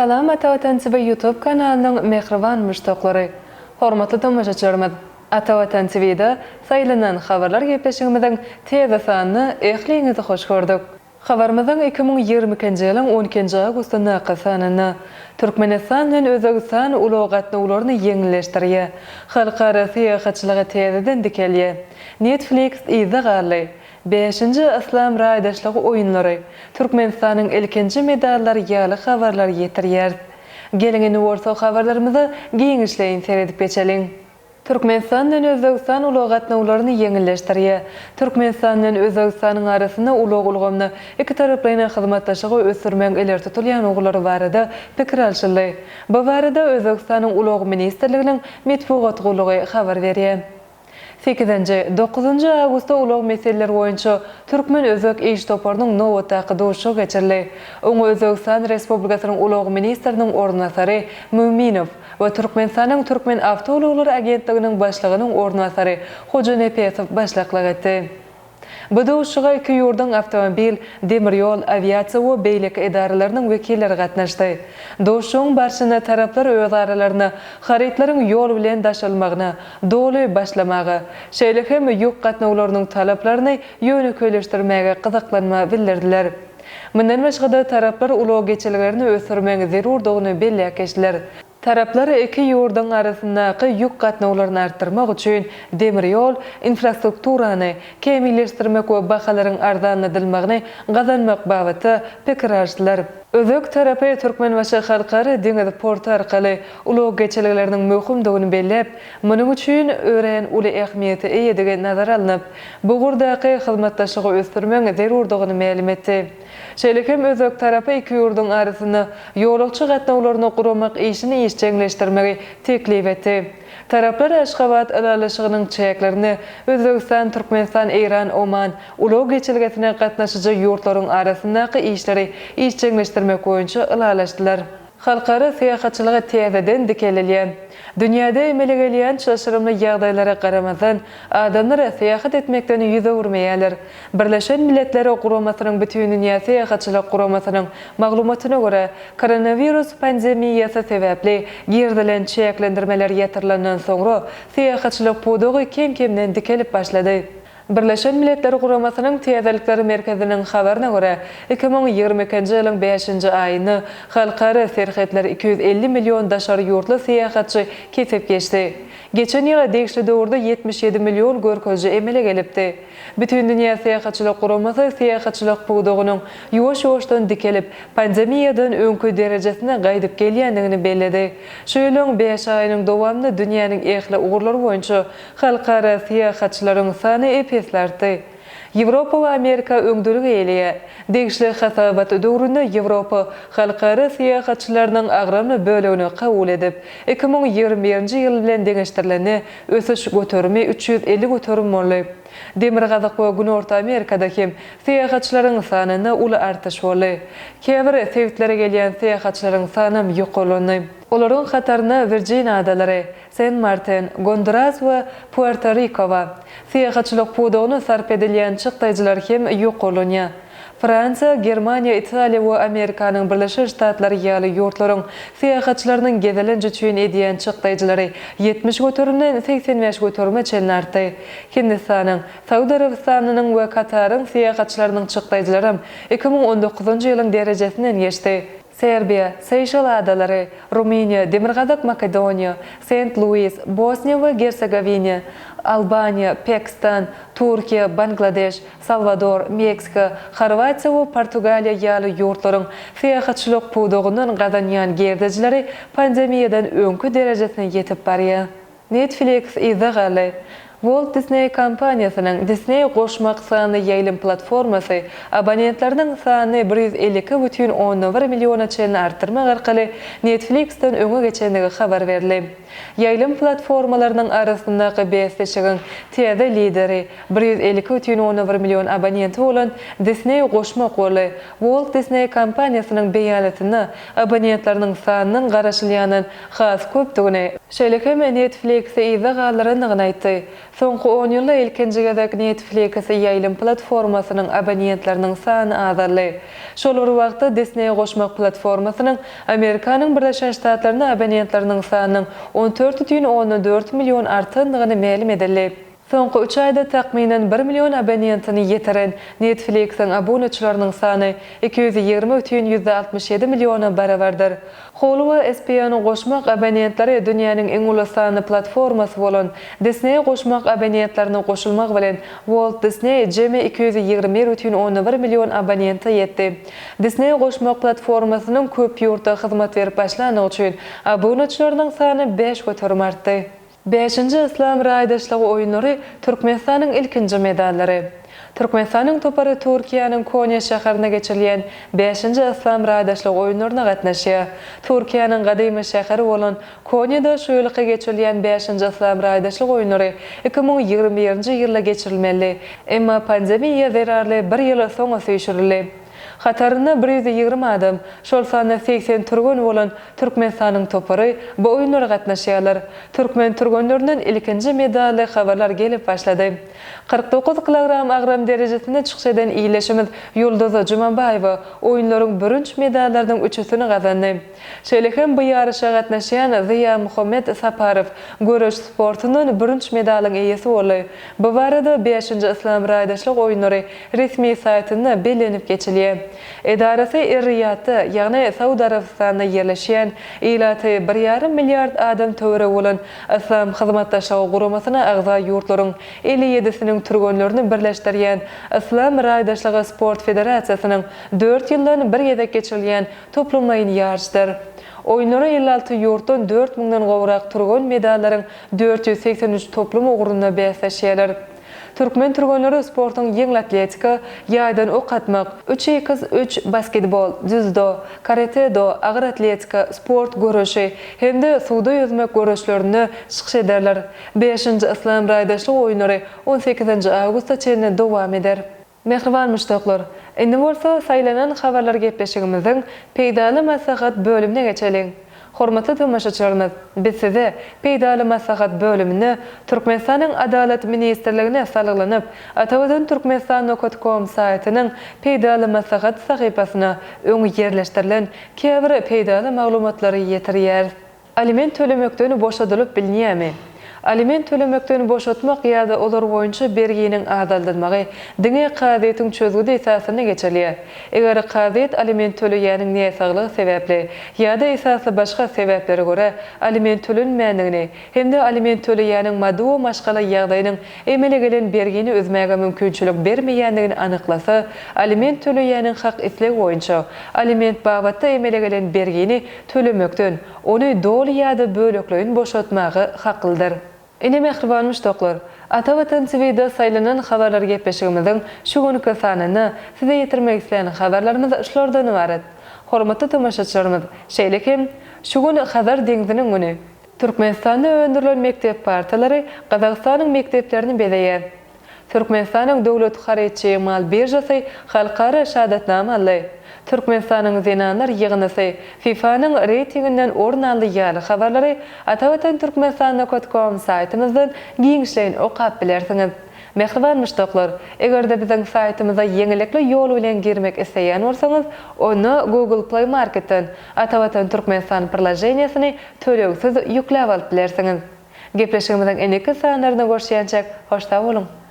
Salam Ata Watan TV YouTube kanalynyň mähriban muşdaklary! Hormatly tomaşaçylarymyz! Ata Watan TV-da Saýlanan habarlar gepleşigimiziň täze sanyna ähliňizi hoş gördük. Habarymyzyň 2022-nji ýylyň on ikinji awgustyndaky sanynda Türkmenistan bilen Özbegistan ulag gatnawlaryny ýeňilleşdirýär, halkara syýahatçylygy täzeden dikelýär, Netflix yzda galdy, Bäşinji Yslam raýdaşlygy oýunlary, Türkmenistanyň ilkinji medallary ýaly habarlary ýetirýäris. Geliň indi bolsa habarlarymyza giňişleýin seredip geçeliň. Türkmenistan bilen Özbegistan ulag gatnawlaryny ýeňilleşdirýär. Türkmenistan bilen Özbegistanyň arasynda ulag ulgamynda ikitaraplaýyn hyzmatdaşlygy ösdürmegiň ileri tutulýan ugurlary barada pikir alşyldy. Bu barada Özbegistanyň Ulag ministrliginiň metbugat gullugy habar berýär. Sekizinji, dokuzynjy awgustda ulag meseleleri boýunça türkmen-özbek iş toparynyň nobatdaky duşuşygy geçirildi. Oňa Özbegistan Respublikasynyň ulag ministriniň orunbasary Müminow we Türkmenistanyň Türkmenawtoulaglary agentliginiň başlygynyň orunbasary Hojanepesow başlyklyk etdi. Bu duşuşyga iki ýurduň awtomobil, demir ýol, awiasiýa we beýleki edaralarynyň wekilleri gatnaşdy. Duşuşygyň barşynda taraplar öz aralarynda harytlaryň ýol bilen daşalmagyna doly başlamaga, şeýle hem ýük gatnawlarynyň talaplaryny ýönekeýleşdirmäge gyzyklanma bildirdiler. Mundan başga-da, taraplar ulag geçelgelerini ösdürmegiň zerurdygyny belläp geçdiler. Taraplar iki ýurduň arasyndaky ýük gatnawlaryny artdyrmak üçin demir ýol infrastrukturany kämilleşdirmek we bahalaryň arzanladylmagyny gazanmak babatda pikir alyşdylar. Özbek tarapy Türkmenbaşy Halkara deňiz porty arkaly ulag geçelgeleriniň möhümdigini belläp, munuň üçin örän uly ähmiýete eýedigi nazara alnyp, bu ugurdaky hyzmatdaşlygy ösdürmegiň zerurdygyny mälim etdi. Şeýle hem özbek tarapy iki ýurduň arasynda ýolagçy gatnawlaryny guramak işini işjeňleşdirmegi teklip etdi. Taraplar Aşgabat ylalaşygynyň çäklerinde Özbegistan, Türkmenistan, Eýran, Oman ulag geçelgesine gatnaşyjy ýurtlaryň arasyndaky işleri işjeňleşdirmek boýunça ylalaşdylar. Halkara syýahatçylygy täzeden dikeldilýär. Dünýäde emele gelýän çylşyrymly ýagdaýlara garamazdan, adamlar syýahat etmekden ýüz öwürmeýärler. Birleşen Milletler Guramasynyň Bütindünýä syýahatçylyk guramasynyň maglumatyna görä, koronawirus pandemiýasy sebäpli girizilen çäklendirmeler ýatyrylandan soňra, syýahatçylyk pudagy kem-kemden dikelip başlady. Birleşen Milletler Guramasynyň Täzelikler merkeziniň habaryna görä, 2022-nji ýylyň bäşinji aýynda halkara serhetleri 250 million daşary ýurtly syýahatçy kesip geçdi. Geçen ýyla degişli döwürde 77 million görkeziji emele gelipdi. Bütindünýä syýahatçylyk guramasy syýahatçylyk pudagynyň ýuwaş-ýuwaşdan dikelip, pandemiýadan öňki derejesine gaýdyp gelýändigini belledi. Şu ýylyň bäş aýynyň dowamynda dünýäniň ähli ugurlary boýunça Halkara syýahatçylaryň sany ep-esli artdy. Ýewropa we Amerika öňdeligi eýeleýär. Degişli hasabat döwründe Ýewropa halkara syýahatçylarynyň agramly bölegini kabul edip, 2021-nji ýyl bilen deňeşdirilende ösüş göterimi 350 göterim boldy. Demirgazyk we Günorta Amerikada hem syýahatçylaryň sanynda uly artyş boldy. Käbir sebitlere gelýän syýahatçylaryň sanam ýokarlandy. Olaryň hatarynda Wirjin adalary, Sen-Marten, Gonduras we Puerto-Riko bar. Syýahatçylyk pudagyna sarp edilýän çykdaýjylar hem ýokarlanýar. Fransiýa, Germaniýa, Italiýa we Amerikanyň Birleşen Ştatlary ýaly ýurtlaryň syýahatçylarynyň gezelenç üçin edýän çykdaýjylary 70 göterimden 85 göterime çenli artdy. Hindistanyň, Saud Arabystanynyň we Kataryň syýahatçylarynyň çykdaýjylaram 2019-njy ýylyň derejesinden geçdi. Serbiýa, Seýşel adalary, Rumyniýa, Demirgazyk Makedoniýa, Sent-Luis, Bosniýa we Gersegowina, Albaniýa, Pakistan, Türkiýe, Bangladeş, Salwador, Meksika, Horwatiýa we Portugaliýa ýaly ýurtlaryň syýahatçylyk pudagyndan gazanýan girdejileri pandemiýadan öňki derejesine ýetip barýar. Netflix yzda galdy. Walt Disney kompaniýasynyň Disney goşmak sanly ýaýlym platformasy abonentleriniň sanyny 152,1 milliona çenli artdyrmak arkaly Netflix-den öňe geçendigi habar berildi. Ýaýlym platformalarynyň arasyndaky bäsleşigiň täze lideri 152,1 million abonenti bolan Disney goşmak boldy. Walt Disney kompaniýasynyň beýanatynda abonentleriniň sanynyň garaşylýandan has köpdügini, şeýle hem Netflix-i yzda galdyrandygyny aýtdy. Soňky on ýylda ilkinji gezek Netflix ýaýlym platformasynyň abonentleriniň sany azaldy. Şol bir wagtda Disney goşmak platformasynyň Amerikanyň Birleşen Ştatlarynda abonentleriniň sanynyň 14,4 million artandygyny mälim edildi. Soňky üç aýda takmynan bir million abonentini ýitiren Netflix-iň abunaçylarynyň sany 220,67 milliona barabardyr. Hulu we ESPN-i goşmak abonentleri dünýäniň iň uly sanly platformasy bolan Disney goşmak abonentlerine goşulmagy bilen Walt Disney jemi 221,1 million abonente ýetdi. Disney goşmak platformasynyň köp ýurtda hyzmat berip başlandygy üçin abunaçylarynyň sany 5% artdy. Bäşinji Yslam raýdaşlygy oýunlary Türkmenistanyň ilkinji medallary. Türkmenistanyň topary Türkiýäniň Konýa şäherinde geçirilýän bäşinji Yslam raýdaşlygy oýunlaryna gatnaşýar. Türkiýäniň gadymy şäheri bolan Konýada şu ýylky geçirilýän bäşinji Yslam raýdaşlyk oýunlary 2021-nji ýylda geçirilmelidi. Emma pandemiýa zerarly bir ýyl soňa süýşürildi. Hatarynda 120 adam, şol sanda 80 türgen bolan Türkmenistanyň topary bu oýunlara gatnaşýarlar. Türkmen türgenlerinden ilkinji medally habarlar gelip başlady. 49 kilogram agram derejesinde çykyş eden ildeşimiz Ýulduz Jumabaýewa oýunlaryň bürünç medallarynyň üçüsini gazandy. Şeýle hem bu ýaryşa gatnaşýan Zyýamuhammet Saparow göreş sportundan bürünç medalyň eýesi boldy. Bu barada bäşinji Yslam raýdaşlyk oýunlary resmi saýtynda bellenip geçilýär. Edarasy Er-Riýadda, ýagny Saud Arabystanda ýerleşýän, ilaty bir ýarym milliard adam töweregi bolan Yslam Hyzmatdaşlygy Guramasyna agza ýurtlaryň 57-siniň türgenlerini birleşdirýän Yslam raýdaşlygy sport federasiýasynyň dört ýyldan bir gezek geçirilýän toplumlaýyn ýaryşdyr. Oýunlara 56 ýurtdan dört müňden gowrak türgen medallaryň 483 toplumy ugrunda bäsleşýärler. Türkmen türgenleri sportuň ýeňil atletika, ýaýdan ok atmak, üç x üç basketbol, dzýudo, karate-do, agyr atletika, sport göreşi hem-de suwda ýüzmek göreşlerinde çykyş ederler. Bäşinji Yslam raýdaşlyk oýunlary on sekizinji awgusta çenli dowam eder. Mähriban muşdaklar, indi bolsa saýlanan habarlar gepleşigimiziň Peýdaly maslahat bölümine geçeliň. Hormatly tomaşaçylarymyz, biz size Peýdaly maslahat bölüminde Türkmenistanyň Adalat ministrligine salgylanyp, Atavatan Türkmenistan nokat kom saýtynyň Peýdaly maslahat sahypasyna öň ýerleşdirilen käbir peýdaly maglumatlary ýetirýäris. Aliment tölemekden boşadylyp bilinýärmi? Aliment tölemekden boşatmak ýa-da olar boýunça berginiň azaldylmagy diňe kazyýetiň çözgüdi esasynda geçirilýär. Eger kazyýet aliment töleýäniň näsaglygy sebäpli ýa-da esasly başga sebäplere görä aliment tölenmändigini hem-de aliment töleýäniň maddy we maşgala ýagdaýynyň emele gelen bergini üzmäge mümkinçilik bermeýändigini anyklasa, aliment töleýäniň hak islegi boýunça aliment babatda emele gelen bergini tölemekden, ony doly ýa-da bölekleýin boşatmaga haklydyr. Ine mähriban muşdaklar, Ata Watan TVda saýlanan habarlar gepleşigimiziň şu günki sanynda size ýetirmek islän habarlarymyz şulardan ybarat. Hormatly tomaşaçylarymyz, şeýle hem şu gün Hazar deňziniň güni. Türkmenistanda öndürilen mekdep partalary Gazagystanyň mekdeplerini bezeýär. Türkmenistanyň Döwlet haryt-çig mal biržasy halkara şahadatnama aldy. Türkmenistanyň zenanlar ýygyndysy FIFA-nyň reýtinginden orun aldy ýaly habarlary Atavatan Türkmenistan nokat kom saýtymyzdan giňişleýin okap bilersiňiz. Mähriban muşdaklar, eger-de biziň saýtymyza ýeňillikli ýol bilen girmek isleýän bolsaňyz, onda Google Play Marketden Atavatan Türkmenistan priloženiýasyny tölegsiz ýükläp alyp bilersiňiz. Gepleşigimiziň indiki sanlarynda görüşýänçäk hoş sag boluň!